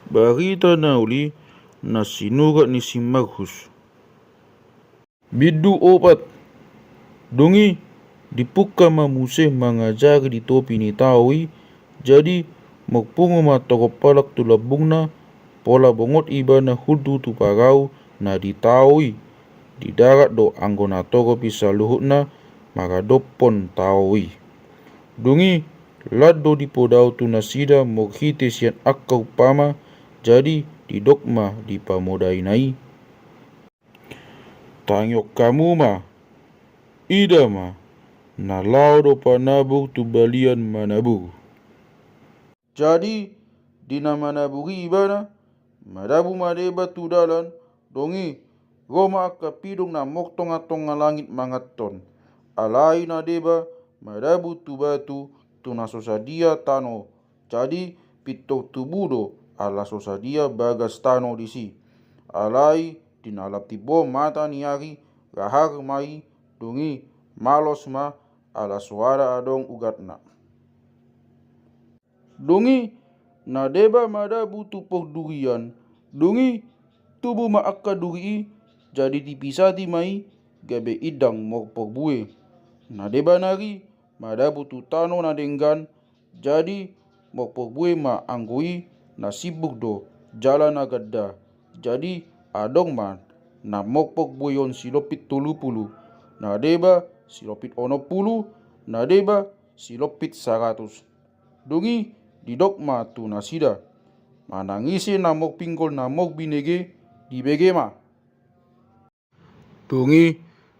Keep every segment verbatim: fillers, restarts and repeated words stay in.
Barita na uli na sinurat ni si Markus. Bindu opat. Dung i, dipungka ma muse mangajari di topi ni tao i, jadi marpungu ma torop halak tu lambungna, pola bongot ibana hundul tu parau na di tao i, di darat do anggo na torop i saluhutna maradophon tao i. Dung i, lan do dipodao tu nasida marhite sian angka umpama, jadi didok ma di pamodaina i: Tangihon hamu ma, ida ma, na laho do panabur tu balian manabur. Jadi, di na manabur i ibana, madabu ma deba tu dalan, dung i, ro ma angka pidong na martongatonga langit manganhon. Alai na deba madabu tu batu, tu na so sadia tano. Jadi, pintor tubu do, ala so sadia bagas tano disi. Alai, di na lam timbo mata ni ari, rahar ma i, dung i, malos ma, ala soada adong ugatna. Dung i, na deba madabu tu pordurian, dung i, tubu ma angka duri i, jadi dipisati ma i, gabe indang marporbue. Na deba nari, madabu tu tano na denggan, jadi marporbue ma anggo i, na simbur do, jala na ganda. Jadi, adong ma, na marporbueon silompit tolu pulu, na deba silompit onom pulu, na deba silompit saratus. Dung i, didok ma tu nasida: Manang ise na marpinggol na marbinege, dibege ma. Dung i,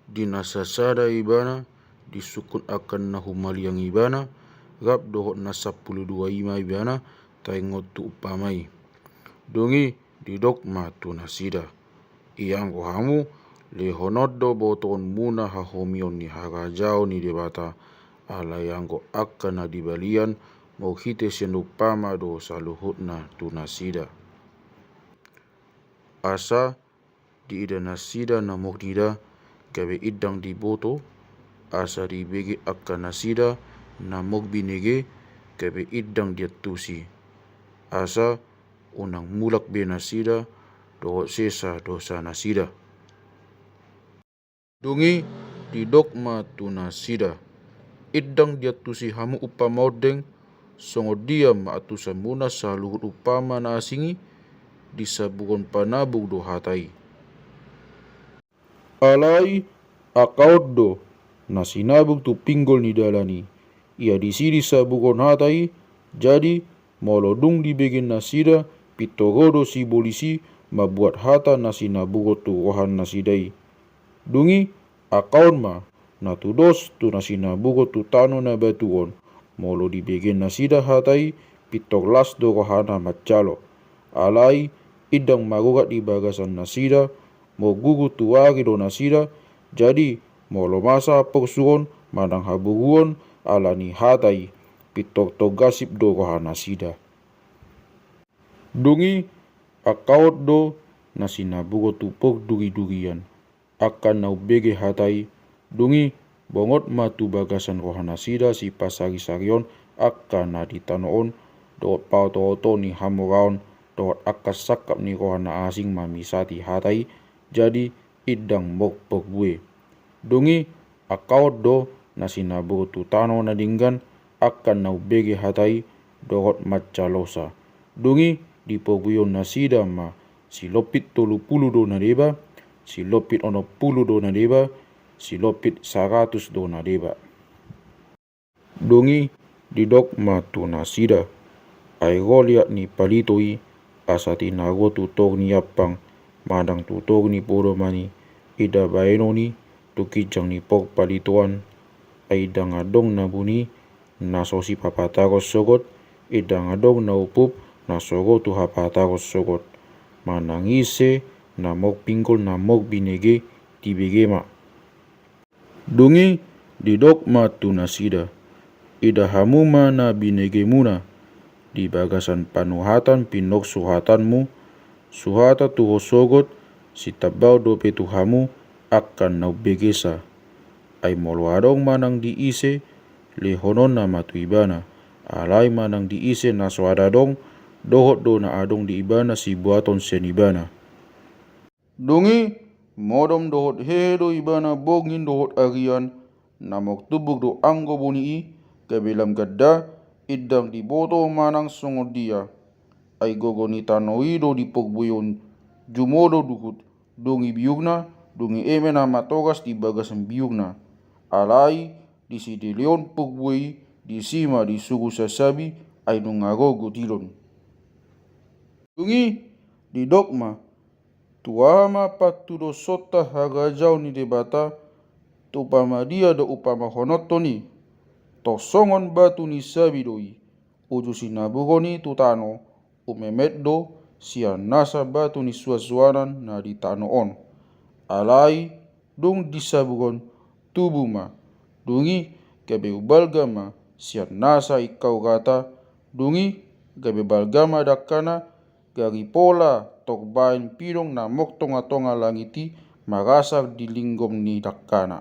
di na sasada ibana, disungkun angka na humaliang ibana, rap dohot na sampulu dua i ma ibana, taingot tu umpama i. Dung i, didok ma tu nasida: Ianggo hamu, lehonon do botoonmuna hahomion ni harajaon ni Debata, alai anggo angka na di balian, marhite sian umpama do saluhutna tu nasida. Asa diida nasida na mardida, gabe indang diboto, asa dibege angka nasida na marbinege, gabe indang diantusi, asa unang mulak be nasida, dohot sesa dosanasida. Dung i, didok ma tu nasida: Indang diantusi hamu umpama ondeng, songon dia ma antusanmuna saluhut umpama na asing i? Disaburhon panabur do hata i. Alai angka on do na sinabur tu pinggol ni dalan i. Ia disi disaburhon hata i, jadi molo dung dibege nasida, pintor ro do sibolis i mambuat hata na sinaburhon tu rohanasida i. Dung i, angka on ma na tudos tu na sinaburhon tu tano na batu on. Molo dibege nasida hata i, pintor las do rohana manjalo. Alai indang marurat di bagasan nasida, marguru tu ari do nasida, jadi molo masa haporsuhon manang haburuon ala ni hata i, pintor torgasip do rohanasida. Dung i, angka on do na sinaburhon tu porduridurian, angka na umbege hata i. Dung i, bongot ma tu bagasan rohanasida sipasarisarion angka na di tano on, dohot paotooto ni hamoraon, dohot angka sangkap ni roha na asing mamisati hata i, jadi indang marporbue. Dung i, angka on do na sinaburhon tu tano na denggan, angka na umbege hata i, dohot manjalosa. Dung i, diporbueon nasida ma, silompit tolu pulu do na deba, silompit onom pulu do na deba, silompit saratus do na deba. Dung i, didok ma tu nasida: Ai ro liat ni palito i, asa tinaruhon tu toru ni ampang, manang tu toru ni podoman i, ida baenon i tu ginjang ni porpalitoan. Ai ndang adong na buni na so sipapataron sogot, ndang adong na upup na so ro tu hapataron sogot. Manang ise na marpinggol na marbinege, dibege ma. Dung i, didok ma tu nasida: Ida hamu ma na binegemuna, di bagasan panuhatan pintor suhatanmu, suhatan tu ho sogot, sitambaon dope tu hamu angka na umbegesa. Ai molo adong manang di ise, lehononna ma tu ibana. Alai manang di ise na so adong, dohot do na adong di ibana sibuaton sian ibana. Dung i, modom dohot hehe do ibana borngin dohot arian, na mortumbuk do anggo boni i, gabe lam ganda, indang diboto manang songon dia. Ai gogo ni tano i do di porbueon, jumolo duhut, dung i biukna, dung i eme na matoras di bagasan biukna. Alai, disi dileon porbue i, disi ma disuru sasabi, ai nunga ro gotilon. Dung i, didok ma, tu aha ma pantudosonta harajaon ni Debata, tu umpama dia do umpamahononton i, tong songon batu ni sabi do i, uju sinaburon i tu tano, umemet do sian nasa batu ni suansuanan na di tano on. Alai, dung disaburon, tubu ma. Dung i, gabe umbalga ma sian nasa ingkau rata. Dung i, gabe balga ma dangkana, gari pola torbaen pidong na mok tongatonga langit i marasar di linggom ni dangkana.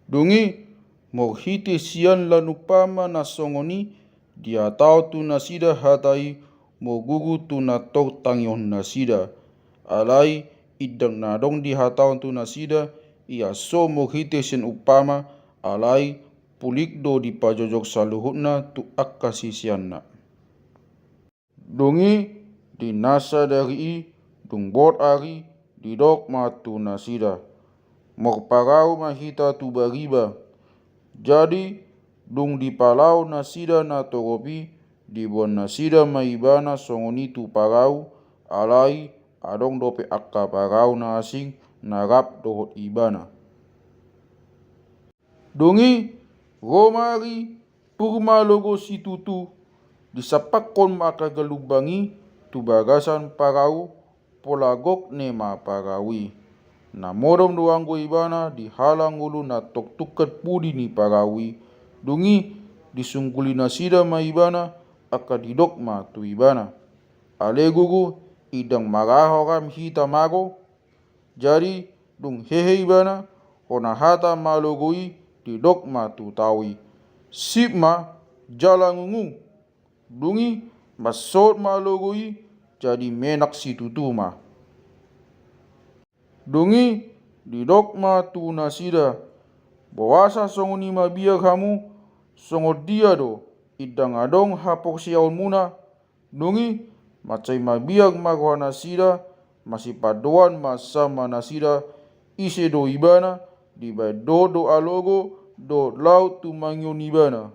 Dung i, marhite sian lan umpama na songon i, dihatahon tu nasida hata i, marguru tu na tortangihon nasida. Alai, indang na adong dihatahon tu nasida, ia so marhite sian umpama, alai, pulik do dipajojok saluhutna tu angka siseanna. Dung i, di na sadari i, dung bot ari, didok ma tu nasida. Marparau ma hita tu bariba. Jadi, dung dipalao nasida na torop i, diboan nasida ma ibana songon i tu parau, alai, adong dope angka parau na asing, na rap dohot ibana. Dung i, ro ma ari, pur ma logo situtu, disampakkon ma angka galumbang i, tu bagasan parau, pola gok ne ma parau i. Na modom do anggo ibana, di halangulu na tongtungkan pudi ni parau i. Dung i, disungguli nasida ma ibana, angka didok ma tu ibana. Ale guru, indang marahoraham hita ma ro, Jadi, dung hehe ibana, hona hata malogo i, didok ma tu tao i. Sip ma, jala ngungu. Dung i, mansot malogo i, jadi menak situtu ma. Dung i, didok ma tu nasida. Boasa songon i mabiar hamu, songon dia do, indang adong haporseaonmuna, Dung i, mansai mabiar ma roha nasida, masipadoan ma sama nasida, ise do ibana, dibaen dohot do alogo, dohot laut tumangihon ibana.